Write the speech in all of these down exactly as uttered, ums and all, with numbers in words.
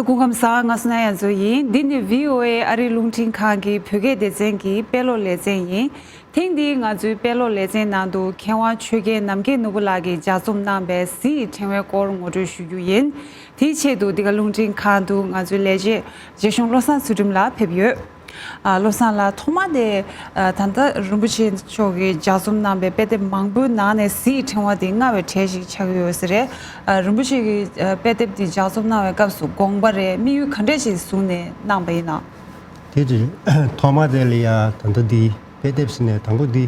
སྐུ་ཁམས་བཟང་། ང་བསོད་ནམས་དབྱངས་མཚོ་ཡིན། འདི་ནི་བྷི་ཨོ་ཨེ་ཨ་རིའི་རླུང་འཕྲིན་ཁང་གི་བོད་སྐད་སྡེ་ཚན་གྱི་དཔེ་ཀློག་ལེ་ཚན་ཡིན། ཐེངས་འདིའི་ང་ཚོའི་དཔེ་ཀློག་ལེ་ཚན་ནང་དུ་མཁས་དབང་ཆོས་རྒྱལ་ནམ་མཁའི་ནོར་བུ་ལགས་ཀྱིས་ལྗགས་རྩོམ་གནང་པའི་གཟི་ཡི་ཕྲེང་བའི་སྐོར་ངོ་སྤྲོད་ཞུ་རྒྱུ་ཡིན། དེའི་ཆེད་དུ་འདི་ག་རླུང་འཕྲིན་ཁང་དུ་ང་ཚོའི་ལས་བྱེད་རྗེ་གཞུང་བློ་བཟང་ཚུལ་ཁྲིམས་ལགས་ཕེབས་ཡོད། ཨ། བློ་བཟང་ལགས། ཐོག་མ་དེ། ཨ། ད་ལྟ་རིན་པོ་ཆེ་མཆོག་གིས་ལྗགས་རྩོམ་གནང་པའི་དཔེ་དེབ་མང་པོའི་ནང་ནས་གཟི་ཡི་ཕྲེང་བ་དེ་སྔ་བའི་གྲས་ཤིག་ཆགས་ཀྱི་ཡོད་ས་རེད། ཨ། རིན་པོ་ཆེ་གིས། ཨ། དཔེ་དེབ་དེ་ལྗགས་རྩོམ་གནང་བའི་སྐབས་སུ་དགོངས་པ་རེད། དམིགས་ཡུལ་ག་འདྲ་ཞིག་བཟུང་ནས་གནང་པ་ཡིན་ནམ། དེ་དུས་ཐོག་མ་དེ་ལ་ཡ་ད་ལྟ་འདི་དཔེ་དེབ་ཟེར་ནས་དང་པོ་འདི།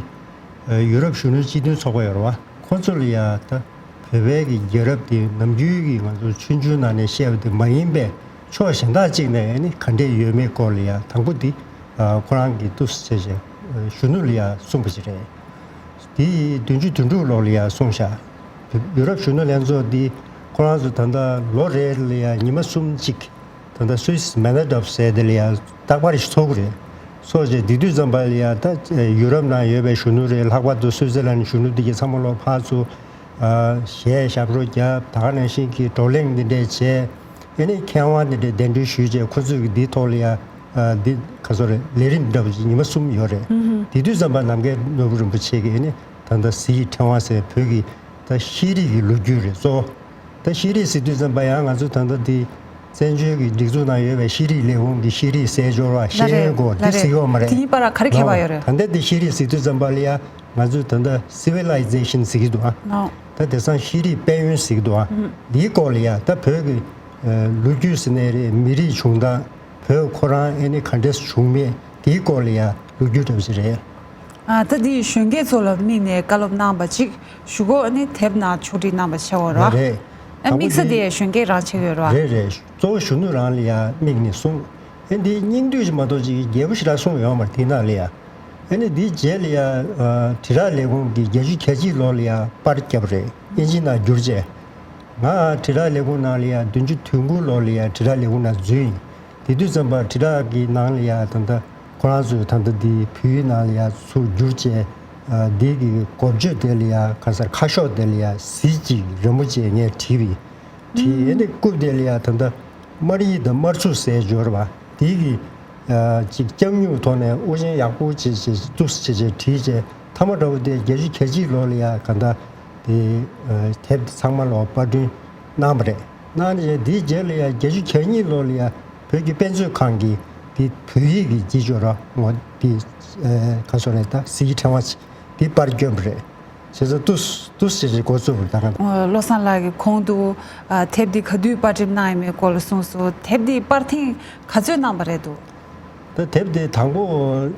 ཨ། ཡུ་རོབ་གཞོན་ནུ་སྤྱི་མཐུན་ཚོགས་པ་ཡོད་རེད་བ། ཁོ་ཚོ་ལ་ཡ་ད་བོད་པའི་གི་རྒྱལ་རབས་དེ་ནམ་རྒྱུན་གྱི་ང་ཚོ་ཆུང་ཆུང་ནང་ནས་བཤད་པ་དེ་མ་ཡིན་པའི་ཕྱོགས་གཞན་དག་ཅིག་ནས་ཨ་ནི་ག་འདྲས་ཡོད་མེད་སྐོར་ལ་ཡ་དང་པོ་འདི། ཨ། ཁོ་རང་གིས་འདུག་སེ་བྱས་བྱས་གཞོན་ནུ་ལ་ཡ་གསུངས་པ་ཞིག་རེད། དེ་བདུན་ཅུ་དོན་དྲུག་ལོ་ལ་ཡ་གསུངས་ཤག་ཡུ་རོབ་གཞོན་ནུ་ལྷན་ཚོགས་འདི་ཁོ་རང་ཚོ་ད་ལྟ་ལོ་རེ་ལ་ཡ་ཉི་མ་གསུམ་གཅིག་ད་ལྟ་སུད་སི་མེ་ནེ་ཌོབ་ཟེར་དེ་ལ་ཡ་རྟག་པར་ཞིག་ཚོགས་ཀྱི་རེད། ཚོགས་རྗེས་དེ་དུས་ཙམ་པ་ལ་ཡ་ད་ཡུ་རོབ་ནང་ཡོད་པའི་གཞོན་ནུ་རེད། ལྷག་པར་དུ་སུད་སི་ལན་གཞོན་ནུ་འདི་གའི་ཚང་མ་ལོག་ཕར་ཚུར། ཨ། གཞས་ཞབས་བྲོ་བརྒྱབ། ད་ག་ནང་བཞིན་གྱི་བགྲོ་གླེང་འདི་འདྲས་བྱས། ཨ་ནི་མཁས་དབང་འདི་འདྲས་གདན་འདྲེན་ཞུས་བྱས་ཁོ་ཚོས་ཀྱི་འདིའི་ཐོག་ལ་ཡ། ཨ། འདི་ག་ཚོད་རེད། ལས་རིམ་འདྲ་པོ་ཅིག་ཉི་མ་གསུམ་ཡོད་རེད། ཨུ་ཧུ། དེ་དུས་ཙམ་པ་ནམ་མཁའི་ནོར་བུ་རིན་པོ་ཆེ་གིས་ཨ་ནི་ད་ལྟ་གཟི་ཡི་ཕྲེང་བ་ཟེར་བོད་ཀྱི་ད་ཤེས་རིག་གི་ལོ་རྒྱུས་རེད་གཙོ་བོ། ད་ཤེས་རིག་ཟེར་དུས་ཙམ་པ་ཡང་ང་ཚོ་ད་ལྟ་འདི་བཙན་བྱོལ་གྱི་སྒྲིག་འཛུགས་ནང་ཡོད་པའི་ཤེས་རིག་ལས་ཁུངས་ཀྱི་ཤེས་རིག་གསལ་སྦྱོར་བ། ལགས་རེད། ཤེས་ཡོན་སྐོར་འདི་ཟེར་གྱི་ཡོད་མ་རེད། དེ་གཉིས་བར་ག་རེ་ཁྱད་པར་ཡོད་རེད། ད་ལྟ་འདི་ཤེས་རིག་ཟེར་དུས་ཙམ་པ་ལ་ཡ་ང་ཚོས་ད་ལྟ་སི་ཝི་ལའི་ཛེ་ཤན་ཟེར་གྱི་འདུག་ཨ། ལགས། ད་དེང་སང་ཤེས་རིག་དཔལ་ཡོན་ཟེར་གྱི་འདུག་ཨ། ཨུ། འདིའི་སྐོར་ལ་ཡ་ད་བོད་ཀྱི་ལོ་རྒྱུས་ཟེར་ནའི་རེད། མི་རིགས་བྱུང་སྟངས། བོད་ཁོ་རང་ཨ་ནི་ག་འདྲས་བྱུང་མེད་དེའི་སྐོར་ལ་ཡ་ལོ་རྒྱུས་འདྲ་པོ་ཞིག་རེད། ཨ། ད་འདི་གཞོན་སྐྱེས་ཚོ་ལ་དམིགས་ནས་བཀའ་སློབ་གནང་བ་ཅིག་ཞུ་གོ་ཨ་ནི་དེབ་ནང་ཕྱོགས་སྒྲིག་གནང་བ་ཆགས་ཡོད་རེད། ཨ། དམིགས་ས་དེ་གཞོན་སྐྱེས་རང་ཆགས་ཡོད་རེད། རེད་རེད། གཙོ་བོ་གཞོན་ནུ་རང་ལ་ཡ་དམིགས་ནས་གསུངས། ཨ། འདི་སྙིང་བསྡུས་ཤིག་མ་གཏོགས་ཅིག་རྒྱས་པོ་ཞེ་དྲག་གསུངས་ཡོད་མ་རེད་དེ་ནང་ལ་ཡ། ཨ་ནི་འདིའི་རྗེས་ལ་ཡ། ཨ། དྲིལ་བསྒྲགས་ལས་ཁུངས་ཀྱིས་བརྒྱད་ཅུ་གྱ་གཅིག་ལོ་ལ་ཡ་པར་བརྒྱབ་རེད། ཨིན་ཇི་ནང་བསྒྱུར་བྱས། ང་དྲིལ་བསྒྲགས་ལས་ཁུངས་ནང་ལ་ཡ་བདུན་ཅུ་དོན་དགུ་ལོ་ལ་ཡ་དྲིལ་བསྒྲགས་ལས་ཁུངས་ནང་འཛུལ་ཡིན། དེ་དུས་ཙམ་པ་དྲིལ་བསྒྲགས་ཀྱི་ནང་ལ་ཡ་ད་ལྟ་ཁོ་རང་ཚོས་ད་ལྟ་འདི་བོད་ཡིག་ནང་ལ་ཡ་ཚུར་བསྒྱུར་བྱས། ཨ། འདི་གི་མགོ་བརྗོད་དེ་ལ་ཡ་ག་ས་ཁ་ཤོག་དེ་ལ་ཡ་གཟི་ཅིག་རིན་པོ་ཆེ་ངས་བྲིས་པ་ཡིན། བྲིས། ཨ་ནི་རྐུབ་དེ་ལ་ཡ་ད་ལྟ་དམར་ཡིག་དང་དམར་ཚུགས་ཟེར་སྦྱོར་བ་དེ་གི། ཨ། ཅིག་སྐྱབས་འཇུག་ཐོག་ནས་དབུ་ཅན་ཡག་པོ་བྱས་བྱས་འདུག་སེ་བྱས་བྱས་བྲིས་བྱས། མཐའ་མ་འདྲ་པོ་དེ་བརྒྱད་ཅུ་གྱ་གཅིག་ལོ་ལ་ཡ་ག་ད་དེ། ཨ། དེབ་དེ་ཚང་མ་ལོག་པར་སྐྲུན་གནང་བ་རེད། གནང་ནས་དེའི་རྗེས་ལ་ཡ་བརྒྱད་ཅུ་གྱ་གཉིས་ལོ་ལ་ཡ་བོད་ཀྱི་དཔེ་མཛོད་ཁང་གིས་དེ་བོད་ཡིག་གི་སྤྱི་སྤྱོད་ར་ངོ་དེ། ཨ། ག་སོ་རེད། ད་གཟི་ཡི་ཕྲེང་བ་དེ་པར་བསྐྱོན་པ་རེད། བྱས་ཙང་འདུག་འདུག་སེ་བྱས་བྱས་འགོ་བཙུགས་པ་རེད་ད་ག། ཨ། བློ་བཟང་ལགས་ཀྱིས་གོང་དུ། ཨ། དེབ་འདི་ག་དུས་པར་སྐྲུན་གནང་ཡོད་མེད་སྐོར་ལ་གསུངས་སོང་། དེབ་འདི་པར་ཐེངས་ག་ཚོད་གནང་པ་རེད་འདུག་ད་དེབ་དེ་དང་པོ།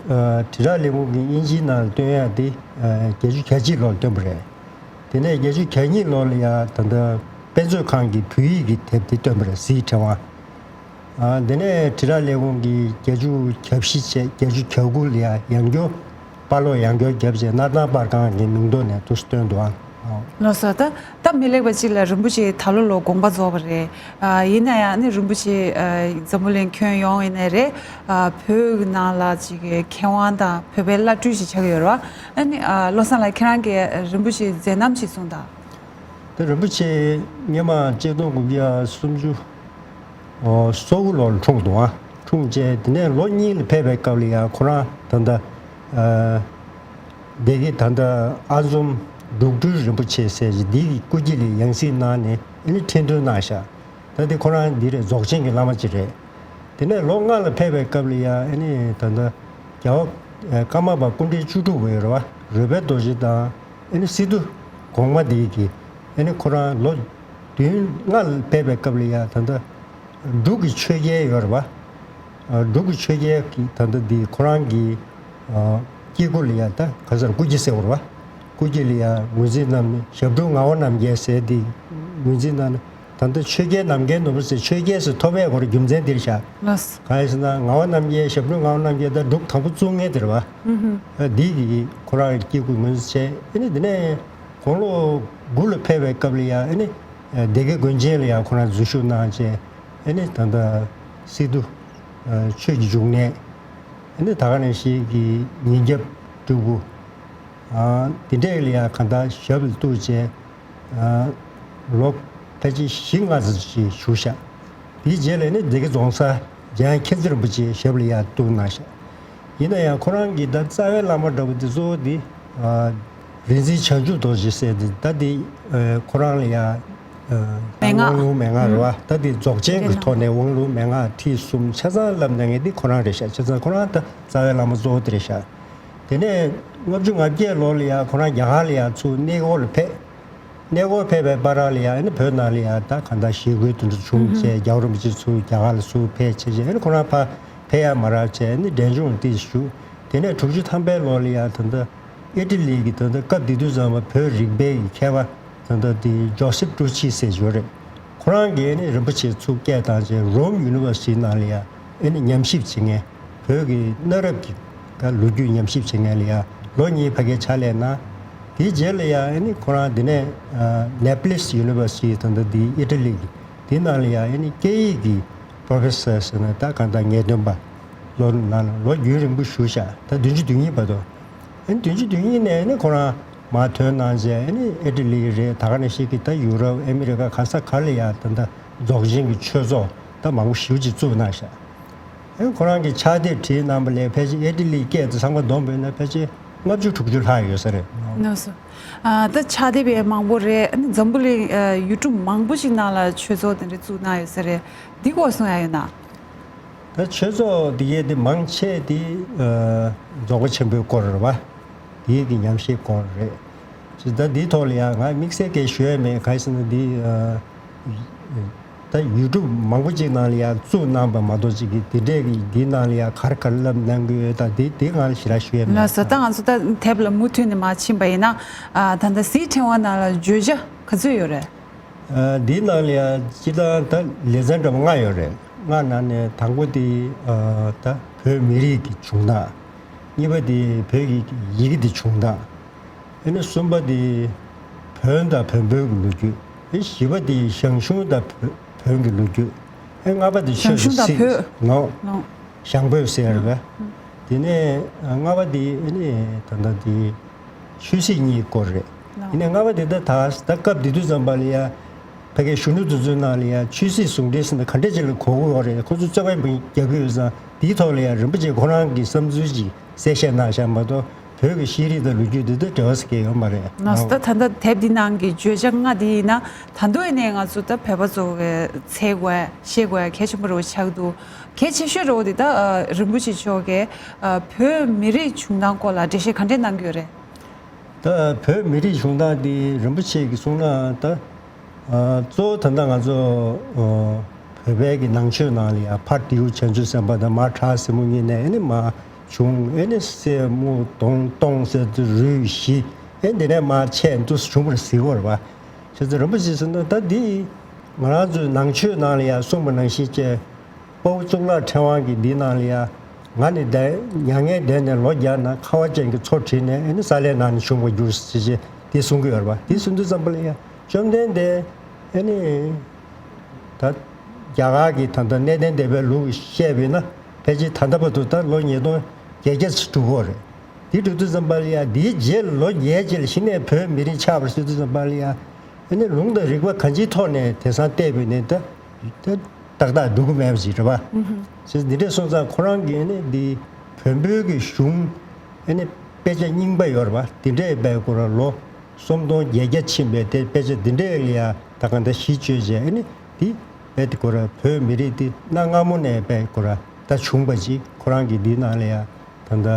ཨ། དྲིལ་བསྒྲགས་ལས་ཁུངས་ཀྱིས་དབྱིན་ཇིའི་ནང་བཏོན་ཡག་དེ། ཨ། བརྒྱད་ཅུ་གྱ་གཅིག་ལོར་བཏོན་པ་རེད། དེ་ནས་བརྒྱད་ཅུ་གྱ་གཉིས་ལོ་ལ་ཡ་ད་ལྟ་དཔེ་མཛོད་ཁང་གིས་བོད་ཡིག་གི་དེབ་དེ་བཏོན་པ་རེད། གཟི་ཡི་ཕྲེང་བ། ཨ། དེ་ནས་དྲིལ་བསྒྲགས་ལས་ཁུངས་ཀྱིས་བརྒྱད་ཅུ་གྱ་བཞི་བྱས་བརྒྱད་ཅུ་གྱ་དགུ་ལ་ཡ་ཡང་བསྐྱར་པར་ཀློག་ཡང་བསྐྱར་བརྒྱབ་བྱས་སྣར་ཐང་པར་ཁང་གི་མིང་ཐོག་ནས་འདུག་སེ་བཏོན་འདུག་ཨ། ལགས་སོ། ད་ད་མི་ལེགས་པ་གཅིག་ལ་རིན་པོ་ཆེ་ད་ལོ་ལོ་དགོངས་པ་རྫོགས་པ་རེད། ཨ། ཡིན་ན་ཡང་ནི་རིན་པོ་ཆེ། ཨ། འཛམ་བུ་གླིང་ཁྱོན་ཡོངས་ཡིན་ནའི་རེད། ཨ། བོད་ནང་ལ་ཅིག་མཁས་དབང་དང་བོད་པའི་བླ་སྤྲུལ་ཞིག་ཆགས་ཀྱི་ཡོད་རེད་བ། ཨ་ནི། ཨ། བློ་བཟང་ལགས་ཁྱེད་རང་གིས་རིན་པོ་ཆེའི་མཛད་རྣམ་ཞིག་གསུངས་དང་། ད་རིན་པོ་ཆེ་སྔོན་མ་ཆིག་སྟོང་དགུ་བརྒྱ་སུམ་ཅུ། ཨོ། སོ་དགུ་ལོར་འཁྲུངས་འདུག་ཨ། འཁྲུངས་བྱས་དེ་ནས་ལོ་གཉིས་ལ་ཕེབས་པའི་སྐབས་ལ་ཡང་ཁོ་རང་ད་ལྟ། ཨ། སྡེ་དགེ་ད་ལྟ་ཨ་འཛོམས་འབྲུག་སྤྲུལ་རིན་པོ་ཆེ་ཟེར་གྱི་འདི་གི་སྐུ་སྐྱེ་ལ་ཡང་སྲིད་གནང་ནས་ཨ་ནི་ཁྲི་འདོན་གནང་ཤག་ད་དེ་ཁོ་རང་འདི་རེད། རྫོགས་ཆེན་གྱི་བླ་མ་ཅིག་རེད། དེ་ནས་ལོ་ལྔ་ལ་ཕེབས་པའི་སྐབས་ལ་ཡང་ཨ་ནི་ད་ལྟ་རྒྱལ་བ་ཀརྨ་པ་སྐུ་ཕྲེང་བཅུ་དྲུག་པ་ཡོད་རེད་བ། རོལ་པའི་རྡོ་རྗེ་དང་ཨ་ནི་སི་ཏུ་གོང་མ་འདི་གིས་ཨ་ནི་ཁོ་རང་ལོ་བདུན་ལྔ་ལ་ཕེབས་པའི་སྐབས་ལ་ཡང་ད་ལྟ་འབྲུག་གི་ཆོས་རྒྱལ་ཡོད་རེད་བ། ཨ། འབྲུག་གི་ཆོས་རྒྱལ་གྱི་ད་ལྟ་འདི་ཁོ་རང་གི། ཨ། སྐྱེ་དགུ་ལ་ཡང་ད་ག་ས་ར་སྐུ་སྐྱེ་ཟེར་བ་རེད་བ། སྐུ་སྐྱེ་ལ་ཡང་ངོས་འཛིན་གནང་ནས་ཞབས་དྲུང་ངག་དབང་རྣམ་རྒྱལ་ཟེར་འདི་ངོས་འཛིན་གནང་ནས། ད་ལྟ་ཆོས་རྒྱལ་རྣམ་རྒྱལ་ནོར་བུ་ཟེར་ཆོས་རྒྱལ་ཟེར་ཐོབ་པའི་སྐོར་རྒྱུ་མཚན་འདིར་བཞག་ལགས། གང་ཡིན་ཟེར་ན་ངག་དབང་རྣམ་རྒྱལ་ཞབས་དྲུང་ངག་དབང་རྣམ་རྒྱལ་ད་འབྲུག་དང་པོ་བཙུགས་མཁན་དེ་རེད་བ། ཨ། འདི་གི་ཁོ་རང་གི་སྐྱེ་དགུ་ངོས་འཛིན་བྱས། ཨ་ནི་འདི་ནས་དགུང་ལོ་དགུ་ལ་ཕེབས་པའི་སྐབས་ལ་ཡང་ཨ་ནི་སྡེ་དགེ་དགོན་ཆེན་ལ་ཡང་ཁོ་རང་འཛུལ་ཞུགས་གནང་བྱས། ཨ་ནི་ད་ལྟ་སི་ཏུ། ཨ། ཆོས་ཀྱི་འབྱུང་གནས། ཨ་ནི་ད་ག་ནང་བཞིན་གྱི་ཉིན་རྒྱབ་སྤྲུལ་སྐུ། ཨ། འདི་འདྲས་ལ་ཡང་གང་ལྟར་ཞབས་ལ་གཏུགས་བྱས། ཨ། ལོ་ཕལ་ཆེར་བཞི་ལྔ་ཙམ་ཞིག་བཞུགས་ཤག་དེའི་རྗེས་ལ་ནི་སྡེ་དགེ་རྫོང་སར་འཇམ་དབྱངས་མཁྱེན་བརྩེ་རིན་པོ་ཆེའི་ཞབས་ལ་ཡར་གཏུགས་གནང་ཤག་ཡིན་ན་ཡང་ཁོ་རང་གིས་ད་རྩ་བའི་བླ་མ་འདྲ་བོ་དེ་གཙོ་བོ་དེ་ཨ་རིག་འཛིན་བྱང་ཆུབ་རྡོ་རྗེ་ཟེར་དེ་ད་དེ་ཨ་ཁོ་རང་ལ་ཡང་ཨ་མན་ངག་དབང་ལུང་མན་ངག་རེད་བ། ད་དེ་རྫོགས་ཆེན་གྱི་ཐོག་ནས་དབང་ལུང་མན་ངག་ཁྲིད་གསུམ་ཆ་ཚང་བསླབ་གནང་མཁན་དེ་ཁོ་རང་རེད་ཤག་བྱས་ཙང་ཁོ་རང་ད་རྩ་བའི་བླ་མ་གཙོ་བོ་དེ་རེད་ཤག་དེ་ནས་ལྔ་བཅུ་ང་བརྒྱད་ལོ་ལ་ཡང་ཁོ་རང་རྒྱ་གར་ལ་ཡང་ཚུར་གནས་སྐོར་ལ་ཕེབས། གནས་སྐོར་ཕེབས་པའི་བར་ལ་ཡང་ཨ་ནི་བོད་ནང་ལ་ཡང་ད་གང་ལྟར་ཞི་རྒོལ་དེ་འདྲ་བྱུང་བྱས་རྒྱལ་བ་རིན་པོ་ཆེ་ཚུར་རྒྱ་གར་ལ་ཚུར་ཕེབས་བྱས་བྱས་ཨ་ནི་ཁོ་རང་ཕར་ཕེབས་ཡ་མ་རག་བྱས་ཨ་ནི་འབྲས་ལྗོངས་ཏོག་ཙམ་བཞུགས། དེ་ནས་དྲུག་ཅུ་ཐམ་པའི་ལོ་ལ་ཡང་ད་ལྟ་ཨི་ཊ་ལི་གི་ད་ལྟ་སྐབས་དེ་དུས་ཙམ་པ་བོད་རིག་པའི་གི་མཁས་པ་ད་ལྟ་དེ་ཇོ་སེབ་ཀྲུ་ཆི་ཟེར་ཡོད་རེད། ཁོ་རང་གིས་ཨ་ནི་རིན་པོ་ཆེ་ཚུར་སྐད་བཏང་བྱས་རོམ་ཡུ་ནི་ཝར་སི་ཊི་ནང་ལ་ཡང་ཨ་ནི་ཉམས་ཞིབ་བྱེད་མཁན། བོད་ཀྱི་གནའ་རབས་ཀྱི་ད་ལོ་རྒྱུས་ཉམས་ཞིབ་བྱེད་མཁན་ལ་ཡང་ལོ་གཉིས་ཕ་གིར་ཕྱག་ལས་གནང་། དེའི་རྗེས་ལ་ཡང་ཨ་ནི་ཁོ་རང་འདི་ནས་ནེ་པ་ལིས་ཡུ་ནི་ཝར་སི་ཊི་ད་ལྟ་འདི་ཨི་ཊ་ལི་གི་དེའི་ནང་ལ་ཡང་ཨ་ནི་སྐད་ཡིག་གི་པོ་རོ་ཕེ་སར་ཟེར་ན་ད་གང་ལྟར་ངེས་སྟོན་པ་ལོ་ནང་ལ་ལོ་རྒྱུན་རིང་པོ་བཞུགས་ཤག་ད་བདུན་ཅུ་དོན་གཉིས་བར་དུ། ཨ་ནི་བདུན་ཅུ་དོན་གཉིས་ནས་ཨ་ནི་ཁོ་རང་མར་ཐོན་གནང་རྗེས་ཨ་ནི་ཨི་ཊ་ལི་རེད། ད་ག་ནང་བཞིན་གྱི་ད་ཡུ་རོབ་ཨ་མི་རི་ཀ་ག་ས་ག་ལ་ཡང་ད་ལྟ་རྫོགས་ཆེན་གྱི་ཆོས་ཚོགས་ད་མང་པོ་ཞེ་པོ་ཅིག་བཙུགས་གནང་ཤག་ཨེ་ཁོ་རང་གིས་ཕྱག་དེབ་བྲིས་གནང་བ་ལས་ཕལ་ཆེར་ཨི་ཊ་ལིའི་སྐད་དུ་ཚང་མ་བསྡོམས་པ་ཡིན་ན་ཕལ་ཆེར་ལྔ་བཅུ་དྲུག་ཅུ་ལྷག་ཡོད་ས་རེད། ལགས་སོ། ཨ་ད་ཕྱག་དེབ་ཡང་མང་པོ་རེད། ཨ་ནི་འཛམ་བུ་གླིང་ཨ་ཡུལ་གྲུ་མང་པོ་ཞིག་ནང་ལ་ཆོས་ཚོགས་དེ་འདྲ་བཙུགས་གནང་ཡོད་ས་རེད། འདི་སྐོར་གསུང་ཡ་ཡོད་ན། ད་ཆོས་ཚོགས་འདི་གའི་དེ་མང་ཆེ་དེ་ཨ་རྫོགས་པ་ཆེན་པོའི་སྐོར་རེད་བ། དེའི་གི་ཉམས་ཞིབ་སྐོར་རེད། ཅེས་ད་འདིའི་ཐོག་ལ་ཡང་ང་དམིགས་བསལ་སྐད་ཞུ་ཡ་མེད། གང་ཡིན་ཟེར་ན་འདི་ཨ། ད་ཡུལ་གྲུ་མང་པོ་ཅིག་ནང་ལ་ཡང་བཙུགས་གནང་པ་མ་གཏོགས་ཅིག་གིས་དེ་འདྲས་ཀྱི་འདི་ནང་ལ་ཡང་ག་རེ་ག་རེ་བསླབ་གནང་གི་ཡོད་ད་དེ་དེ་ང་ལ་ཞེ་དྲག་ཞུ་ཡ་མེད། ལགས་སོ། ད་ང་ཚོ་ད་དེབ་ལ་མུ་མཐུད་ནས་མར་ཕྱིན་པ་ཡིན་ན་ཨ་ད་ལྟ་གཟིགས་ཕྲེང་བ་ནང་ལ་བརྗོད་བྱ་ག་ཚོད་ཡོད་རེད། ཨ་འདིའི་ནང་ལ་ཡང་སྤྱིར་བཏང་ད་ལེ་ཚན་འདྲ་པོ་ལྔ་ཡོད་རེད། ལྔ་ནང་ནས་དང་པོ་དེ་ཨ་ད་བོད་མི་རིགས་ཀྱི་བྱུང་སྟངས། གཉིས་པ་དེ་བོད་ཀྱི་ཡི་གེ་དེ་བྱུང་སྟངས། ཨ་ནི་གསུམ་པ་དེ་བོན་དང་བོན་པོའི་གི་ལོ་རྒྱུས། ཨ་བཞི་པ་དེ་ཞང་ཞུང་དང་བོ་བོན་གྱི་ལོ་རྒྱུས། ཨ་ལྔ་པ་དེ་ཞང་ཆོས་ཞུང་དང་སྲིད་བོད། ནོ། ནོ། ཞང་བོད་ཟེར་བས། དེ་ནས་ལྔ་པ་དེ་ཨ་ནི་ད་ལྟ་དེ་ཆོས་སྲིད་གཉིས་སྐོར་རེད། ནོ། དེ་ནས་ལྔ་པ་དེ་ད་ད་ད་སྐབས་དེ་དུས་ཙམ་པ་ལ་ཡ། ཕ་གིའི་གཞོན་ནུ་དེ་ཚོའི་ནང་ལ་ཡང་ཆོས་སྲིད་ཟུང་འབྲེལ་ཟེར་ན་ག་འདྲ་ཅིག་ལ་གོ་གི་ཡོད་རེད། ཁོ་ཚོས་རྩོད་པ་རྒྱག་གི་ཡོད་ཙང་དེའི་ཐོག་ལ་ཡང་རིན་པོ་ཆེ་ཁོ་རང་གི་བསམ་ཚུལ་ཅིག་གསལ་བཤད་གནང་བཞག་མ་གཏོགས་བོད་ཀྱི་ཤེས་རིག་དང་ལོ་རྒྱུས་འདི་དང་འབྲེལ་བ་ཟེར་མཁན་ཡོད་མ་རེད། ལགས་སོ། ད་ད་ལྟ་དེབ་འདི་ནང་གི་བརྗོད་བྱ་ལྔ་འདི་ཡིན་ན་ད་དུང་ཡིན་ནའི་ང་ཚོ་ད་བོད་པ་ཚོ་གི་འཚོལ་དགོས་ཤེས་དགོས་གལ་ཆེན་པོ་རེད་པ་ཆགས་འདུག་གལ་ཆེ་ཤོས་རེད་པ་འདི་ད་རིན་པོ་ཆེ་མཆོག་གིས་བོད་མི་རིགས་བྱུང་སྟངས་སྐོར་ལ་འགྲེལ་བཤད་ག་འདྲས་གནང་གི་ཡོད་རེད། ད་བོད་མི་རིགས་བྱུང་སྟངས་འདི་རིན་པོ་ཆེ་གིས་གསུངས་ན་ད། ཨ་གཙོ་བོ་ད་ལྟ་ང་ཚོ་ཨ་བོད་པའི་གི་ནང་ཆོས་ནང་ལ་ཡང་ཕ་དེའུ་བྱང་ཆུབ་སེམས་དཔའ་དང་མ་ཁྲ་སྲིན་མོ་གཉིས་ནས་ཨེ་ནི་མ་བྱུང་། ཨེ་ནི་སྲས་མོ་དོང་སྟོང་ཟེར་དུ་རུས་བཞི། ཨེ་འདི་ནས་མ་ཆད་འདུ་བྱུང་བར་གཟིགས་པར་བ། བྱས་ཙང་རིན་པོ་ཆེ་ཟེར་ན་ད་འདི་ང་རང་ཚོའི་ནང་ཆོས་ནང་ལ་ཡང་གསུངས་པ་ནང་བཞིན་བྱས། དཔའ་བོ་གཙུག་ལག་ཕྲེང་བ་གི་འདི་ནང་ལ་ཡང་ང་ནི་བདེ་མྱ་ངན་འདས་ནས་ལོ་བརྒྱ་ན་ཁ་བ་ཅན་གྱི་མཚོ་དྲིས་ནས་ཨེ་ནི་ས་ལའི་ནང་ནས་བྱུང་བར་འགྱུར་ཟེར་བྱས་འདི་གསུང་གི་ཡོད་རེད་པ། འདི་གསུང་དུས་ཙམ་པ་ལ་ཡང་བཅོམ་ལྡན་འདས་ཨེ་ནི་ད་རྒྱ་གར་གྱི་ད་ལྟ་གནས་བརྟན་སྡེ་པའི་ལུགས་བཤད་པས་ན་ཕལ་ཆེར་ད་ལྟ་བར་དུ་ད་ལོ་ཉིས་སྟོང་བརྒྱད་བརྒྱ་ཙམ་འགྲོ་གི་ཡོད་རེད། འདི་འགྲོ་དུས་ཙམ་པ་ལ་ཡང་འདིའི་རྗེས་ལ་ལོ་བརྒྱད་རྗེས་ལ་གཞི་ནས་བོད་མི་རིགས་ཆགས་པར་བཟོས་དུས་ཙམ་པ་ལ་ཡང་ཨེ་ནི་ལུང་དང་རིགས་པ་གང་ཅིའི་ཐོག་ནས་དེང་སང་བལྟས་པས་ནི་ད་ད་ཏག་ཏག་འགྲོ་གི་མེད་པ་ཅིག་རེད་པ། ཨུ་ཧུ། ཅེས་འདི་འདྲས་སོང་ཙང་ཁོ་རང་གིས་ནི་འདི་བོན་པོའི་གི་གཞུང་ཨེ་ནི་དཔེ་ཆ་རྙིང་པ་ཡོད་རེད་པ། འདི་འདྲས་པའི་སྐོར་ལ་ལོ་སུམ་སྟོང་བརྒྱད་བརྒྱ་ཕྱིན་པའི་དེ་དཔེ་ཆ་འདི་འདྲས་ལ་ཡང་ད་གང་ལྟར་གཞི་བཅོལ་བྱས་ཨེ་ནི་འདི་དཔེ་དེ་སྐོར་ལ་བོད་མི་རིགས་འདི་གནའ་སྔ་མོ་ནས་པའི་སྐོར་ལ་ད་བྱུང་བ་ཅིག་ཁོ་རང་གིས་འདིའི་ནང་ལ་ཡང་ད་ལྟ་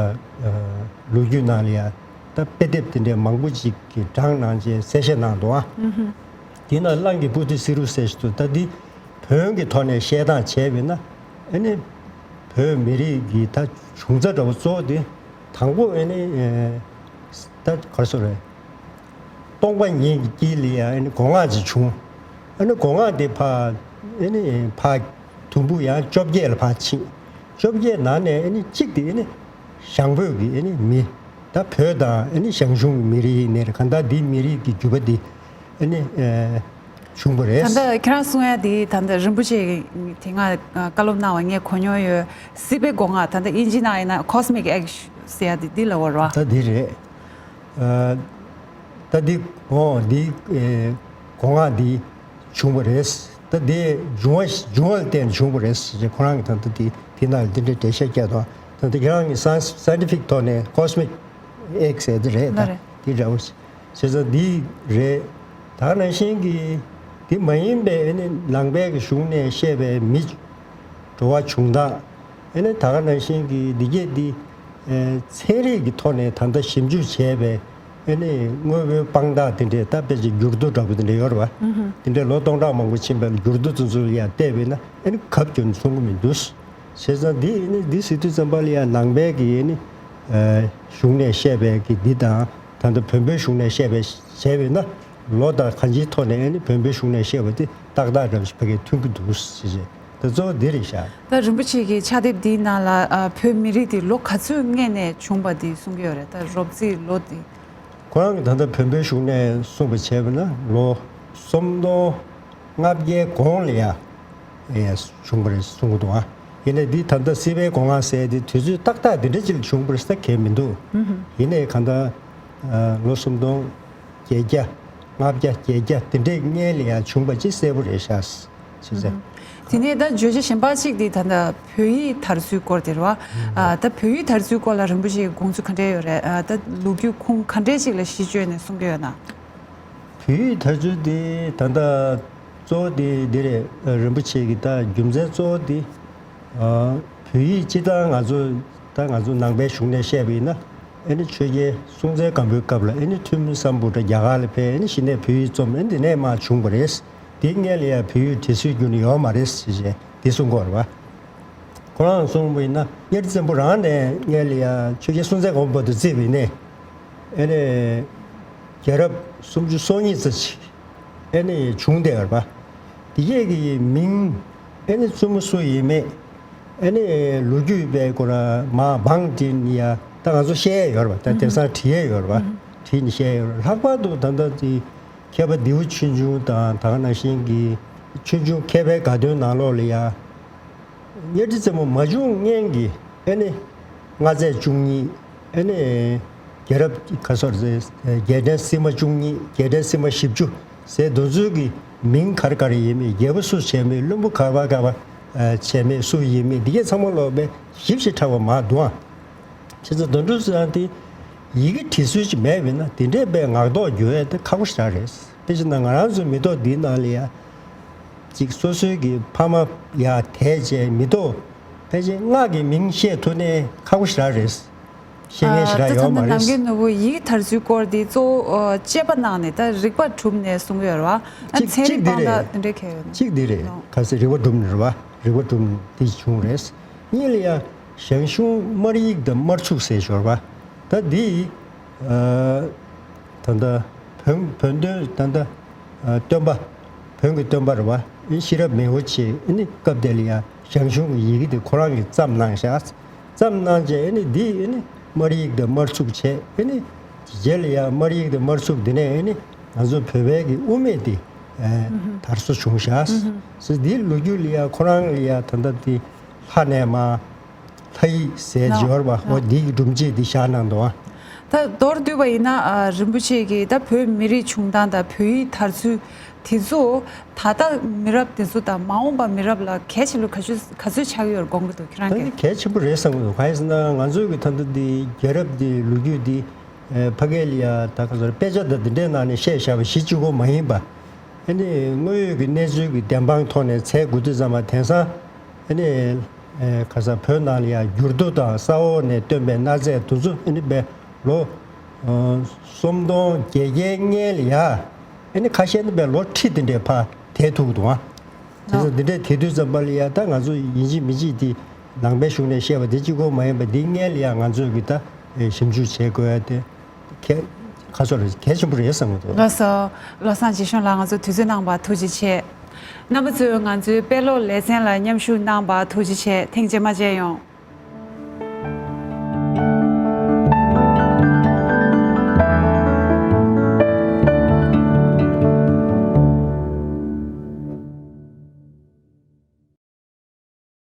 ལོ་རྒྱུས་ནང་ལ་ཡང་ད་དཔེ་དེབ་དེ་འདྲའི་མང་པོ་ཅིག་གི་བགྲངས་གནང་བྱས་གསལ་བཤད་གནང་འདུག་ཨ། ཨུ་ཧུ། དེས་ན་གླང་གི་པུ་ཏི་སི་རུ་ཟེར་ཞིག་འདུག་ད་འདི་བོན་གྱི་ཐོག་ནས་བཤད་སྟངས་བྱས་པས་ན་ཨ་ནི་བོད་མི་རིགས་ཀྱི་ད་བྱུང་རྩ་འདྲ་བོ་གཙོ་བོ་དེ་དང་པོ་ཨ་ནི་ད་ག་རེ་ཟེར་རེད། སྟོང་པ་ཉིད་ཀྱི་དཀྱིལ་ལ་ཡང་ཨ་ནི་སྒོ་ལྔ་ཅིག་བྱུང་། ཨ་ནི་སྒོ་ལྔ་དེ་ཕར་ཨ་ནི་ཕར་དུམ་བུ་ཡང་བཅོ་བརྒྱད་ལ་ཕར་ཕྱིན། བཅོ་བརྒྱད་ནང་ནས་ཨ་ནི་གཅིག་དེ་ཨ་ནི་ཞང་བོད་ཀྱི་ཨ་ནི་མི། ད་བོད་དང་ཨ་ནི་ཞང་ཞུང་གི་མི་རིགས་ཡིན་ནའི་རེད། གང་ལྟར་འདིའི་མི་རིགས་ཀྱི་རྒྱུད་པ་འདི་ཨ་ནི་ཨེ་བྱུང་བ་རེད། ད་ལྟ་ཁྱེད་རང་གསུང་ཡ་འདི་ད་ལྟ་རིན་པོ་ཆེ་དེ་སྔ་བཀའ་སློབ་གནང་བ་ངས་གོ་མྱོང་ཡོད། སྲིད་པའི་སྒོ་ལྔ་ད་ལྟ་དབྱིན་ཇི་ནང་ཡིན་ན་Cosmic Age་ཟེར་ཡ་འདི་འདི་ལབ་པ་རེད་པ། ད་འདི་རེད། ཨ་ད་འདི་འོ་འདི་ཨེ་སྒོ་ལྔ་འདི་བྱུང་བ་རེད། ད་དེ་འབྱུང་བ་འབྱུང་བ་ལ་བརྟེན་ནས་བྱུང་བ་རེད་ཟེར་ཅིག་ཁོ་རང་གིས་ད་ལྟ་དེ་དེ་ནང་ལ་འདི་འདྲའི་འགྲེལ་བཤད་བརྒྱབ་འདུག་ད་ལྟ་ཁྱེད་རང་གིས་སའེན་སའེན་ཊི་ཕིག་ཐོག་ནས་ཀོ་སི་མིག་ཨེག་ཟེར་དེ་རེད། ལ་ད་རེད། དེ་འདྲ་བོ་ཞིག་བྱས་ཙང་འདི་རེད། ད་ག་ནང་བཞིན་གྱི་འདི་མ་ཡིན་པའི་ཨ་ནི་ནང་པའི་གི་གཞུང་ནས་བཤད་པའི་མི་འགྲོ་བ་བྱུང་སྟངས། ཨ་ནི་ད་ག་ནང་བཞིན་གྱི་འདི་གས་འདི་ཚན་རིག་གི་ཐོག་ནས་ད་ལྟ་ཞིབ་འཇུག་བྱས་པའི་ཨ་ནི་དངོས་པོའི་དཔང་རྟགས་དེ་འདྲས་ད་དཔེ་ཅིག་འགྱུར་རྡོ་འདྲ་པོ་དེ་འདྲས་ཡོད་རེད་བ། དེ་འདྲས་ལོ་སྟོང་ཕྲག་མང་པོ་ཕྱིན་པའི་འགྱུར་རྡོ་དེ་ཚོ་ལ་ཡང་བལྟས་པས་ན་ཨ་ནི་གབ་ཀྱང་མཚུངས་ཀྱི་མི་འདུག་བྱས་ཙང་འདི་ཨ་ནི་འདི་ཟེར་དུས་ཙམ་པ་ལ་ཡང་ནང་པའི་གི་ཨ་ནི་གཞུང་ནས་བཤད་པའི་གི་འདི་དང་ད་ལྟ་བོན་པོའི་གཞུང་ནས་བཤད་པའི་བྱས་པས་ན་ལོ་དང་གང་ཅིའི་ཐོག་ནས་ཨ་ནི་བོན་པོའི་གཞུང་ནས་བཤད་པ་དེ་ཏག་ཏག་འདྲ་པོ་ཞིག་ཕ་གིར་མཐུན་གྱི་འདུག་ཟེར་བྱས། ད་གཙོ་བོ་འདི་རེད་ཤག་ད་རིན་པོ་ཆེ་གི་ཕྱག་དེབ་འདིའི་ནང་ལ་ཨ་བོད་མི་རིགས་འདི་ལོ་ག་ཚོད་སྔས་ནས་བྱུང་བ་འདི་གསུང་གི་ཡོད་རེད། ད་རོབ་རྩིས་ལོ་འདི། ཁོ་རང་གིས་ད་ལྟ་བོན་པོའི་གཞུང་ནས་གསུངས་པ་བྱས་པ་ན་ལོ་སུམ་སྟོང་ལྔ་བརྒྱའི་གོང་ལ་ཡ་ཡ་བྱུང་བ་རེད་གསུང་གི་འདུག་ཨ་ཡིན་ནའི་འདི་ད་ལྟ་སྲིད་པའི་གོ་འང་ཟེར་དེ་དུས་ཚོད་ཏག་ཏག་འདི་འདྲ་ཅིག་ལ་བྱུང་བ་རེད་ཟེར་གང་མི་འདུག་ཡིན་ནའི་གང་ལྟར་ལོ་སུམ་སྟོང་བརྒྱད་བརྒྱ། ལྔ་བརྒྱ་བརྒྱད་བརྒྱ་དེ་འདྲའི་སྔོན་ལ་ཡང་བྱུང་བ་ཅིག་གསལ་པོ་རེད་ཤག་ཟེར་ཟེར། དེ་ནས་ད་བརྗོད་བྱ་གཞན་པ་གཅིག་དེ་ད་ལྟ་བོད་ཡིག་དར་ཚུལ་སྐོར་དེ་རེད་བ། ཨ་ད་བོད་ཡིག་དར་ཚུལ་སྐོར་ལ་རིན་པོ་ཆེའི་དགོངས་ཚུལ་ག་འདྲ་ཡོད་རེད། ཨ་ད་ལོ་རྒྱུས་ཁུངས་ག་འདྲས་ཅིག་ལ་གཞི་བཅོལ་ནས་གསུང་གི་ཡོད་ན། བོད་ཡིག་དར་ཚུལ་དེ་ད་ལྟ་གཙོ་བོ་དེ་འདི་རེད། རིན་པོ་ཆེ་གི་ད་རྒྱུ་མཚན་གཙོ་བོ་དེ། ཨ་བོད་ཡིག་སྤྱི་བཏང་ང་ཚོ་ད་ང་ཚོ་ནང་པའི་གཞུང་ནས་བཤད་པ་ཡིན་ན་ཨ་ནི་ཆོས་རྒྱལ་སྲོང་བཙན་སྒམ་པོའི་སྐབས་ལ་ཨ་ནི་ཐོན་མི་སམ་བྷོ་ཊ་རྒྱ་གར་ལ་ཕེབས་ཨ་ནི་གཞི་ནས་བོད་ཡིག་རྩོམ་ཨ་ནི་དེ་ནས་མར་བྱུང་བ་རེད། དེའི་སྔོན་ལ་ཡང་བོད་ཡིག་བྲིས་སྲོལ་ཁྱོན་ནས་ཡོད་མ་རེད་ཟེར་བྱས་འདི་གསུང་གི་ཡོད་རེད་བ། ཁོ་རང་གསུངས་པ་ཡིན་ན་གཉའ་ཁྲི་བཙན་པོ་རང་ནས་སྔོན་ལ་ཡང་ཆོས་རྒྱལ་སྲོང་བཙན་སྒམ་པོ་བར་དུ་བརྩིས་པ་ཡིན་ནའི་ཨ་ནི་རྒྱལ་རབས་སུམ་ཅུ་སོ་གཉིས་ཙམ་ཅིག་ཨ་ནི་བྱུང་བསྡད་ཡོད་རེད་པ། དེ་གས་ཀྱི་མིང་ཨ་ནི་བཙུན་མོ་སུ་ཡིན་མེད་ཨ་ནི་ལོ་རྒྱུས་པའི་སྐོར་མར་བང་བསྒྲིགས་ནས་ཡ་ད་ང་ཚོ་བཤད་ཡས་ཡོད་རེད་པ། ད་དེང་སང་བྲིས་ཡས་ཡོད་རེད་པ། བྲིས་ནས་བཤད་ཡས་ཡོད་རེད། ལྷག་པར་དུ་ད་ལྟ་དེ་མཁས་པ་ལྡེའུ་ཆོས་འབྱུང་དང་ད་ག་ནང་བཞིན་གྱི་ཆོས་འབྱུང་མཁས་པའི་དགའ་སྟོན་ནང་ལོགས་ལ་ཡ། གཉའ་ཁྲི་བཙན་པོ་མ་བྱུང་སྔོན་གྱི་ཨ་ནི་མངའ་མཛད་བཅུ་གཉིས་ཨ་ནི་རྒྱལ་རབས་ཁ་སོར་རྒྱལ་ཕྲན་སིལ་མ་བཅུ་གཉིས་རྒྱལ་ཕྲན་སིལ་མ་བཞི་བཅུ་ཟེར་དེ་ཚོའི་གི་མིང་ག་རེ་ག་རེ་ཡིན་མིན་རྒྱལ་པོ་སུ་བྱས་མིན་བློན་པོ་ག་པ་ག་པ་བྱས་མིན་སུ་ཡིན་མིན་འདི་གས་ཚང་མ་ལོག་པའི་ཞིབ་ཞིབ་ཕྲ་བ་མར་འདུག་ཨང་། བྱས་ཙང་དོན་གྲུབ་ཚེ་རིང་དེ་ཡི་གེ་བྲིས་སྲོལ་ཅིག་མེད་པས་ན་དེ་འདྲའི་པའི་ངག་ཐོག་བསྒྱུར་ཡས་དེ་ཁག་པོ་ཞེ་དྲག་རེད། དཔེ་བྱས་ན་ང་རང་ཚོའི་མི་ཐོག་འདིའི་ནང་ལ་ཡ། ཅིག་སོ་སོའི་གི་ཕ་མ་ཡ་དེད་བྱས་མི་ཐོག་ཕལ་ཆེར་སྔགས་ཀྱི་མིང་བཤད་ཐུབ་ནའི་ཁག་པོ་ཞེ་དྲག་རེད། བཤད་མཁན་ཞེ་དྲག་ད་ཡོད་མ་ད་རེད། ནམ་རྒྱུན་ནོར་བུ་ཡིག་དར་ཚུལ་སྐོར་འདི་གཙོ་བོ་དཔྱད་པ་གནང་ནས་ད་རིག་པ་གྲུབ་ནས་གསུང་གི་ཡོད་རེད་བ། ཨ་གཅིག་ཚན་རིག་གཅིག་འདི་དཔང་རྟགས་རེད། དེ་འདྲའི་གལ་ཡོད་ན། གཅིག་འདི་རེད། ཁ་སང་རིག་པ་གྲུབ་ནས་རེད་བ། རིག་པ་གྲུབ་ནས་འདི་བྱུང་རེད། གཉིས་ལ་ཡ། ཞང་ཞུང་སྨར་ཡིག་དང་སྨར་ཚུགས་ཟེར་ཞོར་བ། ད་འདི། ཨ། ད་ལྟ་བོན་བོན་སྟོན་ད་ལྟ་ཨ་སྟོན་པ། བོན་གྱི་སྟོན་པ་རེད་བ། ཨིན་ཤེས་རབ་མེས་པོ་ཆེ་ཨ་ནི་སྐབས་དེ་ལ་ཡ་ཞང་ཞུང་གི་ཡི་གེ་དེ་ཁོ་རང་གིས་བརྩམས་གནང་ཤག་བརྩམས་གནང་རྗེས་ཨ་ནི་འདི་ཨ་ནི་སྨར་ཡིག་དང་སྨར་ཚུགས་བྱས་ཨ་ནི་རྗེས་ལ་ཡ་སྨར་ཡིག་དང་སྨར་ཚུགས་འདི་ནས་ཨ་ནི་ང་ཚོ་བོད་པའི་གི་དབུ་མེད་དེ་ཨ་དར་སྲོལ་བྱུང་ཤག་ཟེར་འདིའི་ལོ་རྒྱུས་ལ་ཡ་ཁོ་རང་ལ་ཡ་ད་ལྟ་འདི་ལྷ་ནས་མར། ལྷ་ཡིག་ཟེར་ནོ། འབྱོར་བ་ནོ། འོ་འདི་གི་སྒྲུབ་བྱེད་འདི་བཞག་གནང་འདུག་ཨ། ད་མདོར་བསྡུས་པ་ཡིན་ན་ཨ་རིན་པོ་ཆེ་གིས་ད་བོད་མི་རིགས་བྱུང་སྟངས་དང་བོད་ཡིག་དར་ཚུལ་དེ་ཚོ་ད་ལྟ་མི་རབས་དེ་ཚོ་དང་མ་འོངས་པ་མི་རབས་ལ་གལ་ཆེ་ལོས་ག་ཚོད་ག་ཚོད་ཆགས་ཀྱི་ཡོད་དགོངས་ཀྱི་འདུག་ཁྱེད་རང་ད་གིས། ནི་གལ་ཆེན་པོ་རེད་བསམ་གྱི་འདུག་གང་ཡིན་ཟེར་ན་ང་ཚོའི་གི་ད་ལྟ་འདི་རྒྱལ་རབས་འདི་ལོ་རྒྱུས་འདི་ཨེ་ཕ་གི་ལ་ཡ་ད་ག་ཚོད་དཔེ་ཆ་དང་འདི་འདྲའི་ནང་ནས་བཤད་བཞག་པ་གཞི་གཅིག་པོ་མ་ཡིན་པ། ཨ་ནི་དངོས་ཡོད་ཀྱི་གནས་ཚུལ་གྱི་བདེན་དཔང་ཐོག་ནས་འཚོལ་དགོས་དུས་ཙམ་པ་དེང་སང་ཨ་ནི་ཨེ་ཁ་སང་བོད་ནང་ལ་ཡང་འགྱུར་རྡོ་དང་ས་འོག་ནས་བཏོན་པའི་གནའ་རྫས་དེ་ཚོ་ཨ་ནི་དཔེ་ལོ་ཨ་སུམ་སྟོང་བརྒྱད་བརྒྱའི་སྔོན་ལ་ཡ་ཨ་ནི་ཁ་ཤས་ནི་དཔེ་ལོ་ཁྲི་དེ་འདྲའི་ཕར་དེད་ཐུབ་འདུག་ཨ། དེ་ཚོ་འདི་འདྲའི་དེད་དུས་ཙམ་པ་ལ་ཡ་ད་ང་ཚོ་ཡིན་གཅིག་མིན་གཅིག་དེ་ནང་པའི་གཞུང་ནས་བཤད་པ་དེ་གཅིག་པོ་མ་ཡིན་པ་འདི་སྔོན་ལ་ཡ་ང་ཚོས་གི་ད་ཨེ་ཞིབ་འཇུག་བྱེད་དགོས་ཡ་དེ། གལ་ཁ་སོ་རེད། གལ་ཆེན་པོ་རེད་བསམ་གྱི་འདུག་ལགས་སོ། བློ་བཟང་རྗེ་གཞུང་ལགས་ང་ཚོ་དུས་ཚོད་གནང་བར་ཐུགས་རྗེ་ཆེ། རྣམ་པ་ཚོས་ང་ཚོའི་དཔེ་ཀློག་ལེ་ཚན་ལ་མཉམ་ཞུགས་གནང་བར་ཐུགས་རྗེ་ཆེ། ཐེངས་རྗེས་མ་མཇལ་ཡོང་།